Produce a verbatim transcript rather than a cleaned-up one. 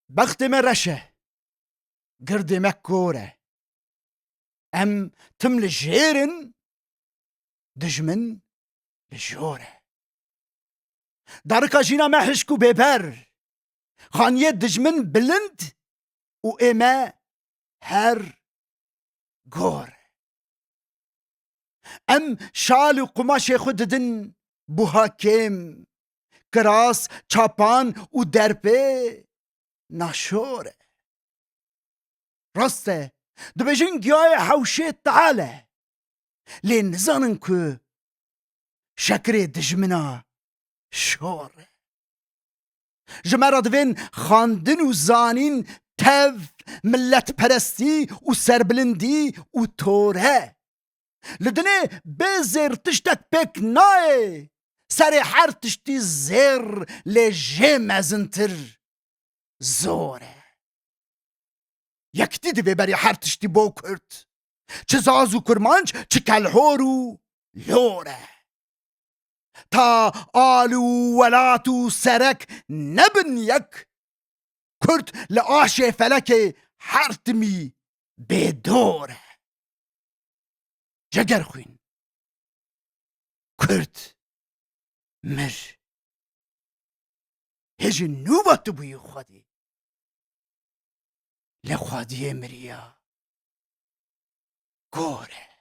Bextê me reş e, girdê me kor e. Em tim li jêr in, dijmin li jor e. Darika jîna me hişk û bêber, xaniyê dijmin bilind û ê me her gor. Em şal û qumaşê xwe didin buha kêm, kiras, çapan û derpê naşor e. Rast e, dibêjin giyayê hewşê tal e, lê nizanin ku şekirê dijmina şor e. Ji me re divên xwendin û zanîn, tev, miletperestî û serbilindî û tore. Li dinê bê zêr tiştek pêk nayê. Serê her tiştî zêr lê jê mezintir zor e. Yektî divê berî her tiştî bo Kurd. Çi zaz û kurmanc, çi kelhor û lor e. Ta al û welat û serek nebin yek, Kurd li aşê felekê her timî bêdor e. Cegerxwîn, Kurd mir. Hê ji nû ve tu bûyî xwedî. Lê xwediyê miriya gor e.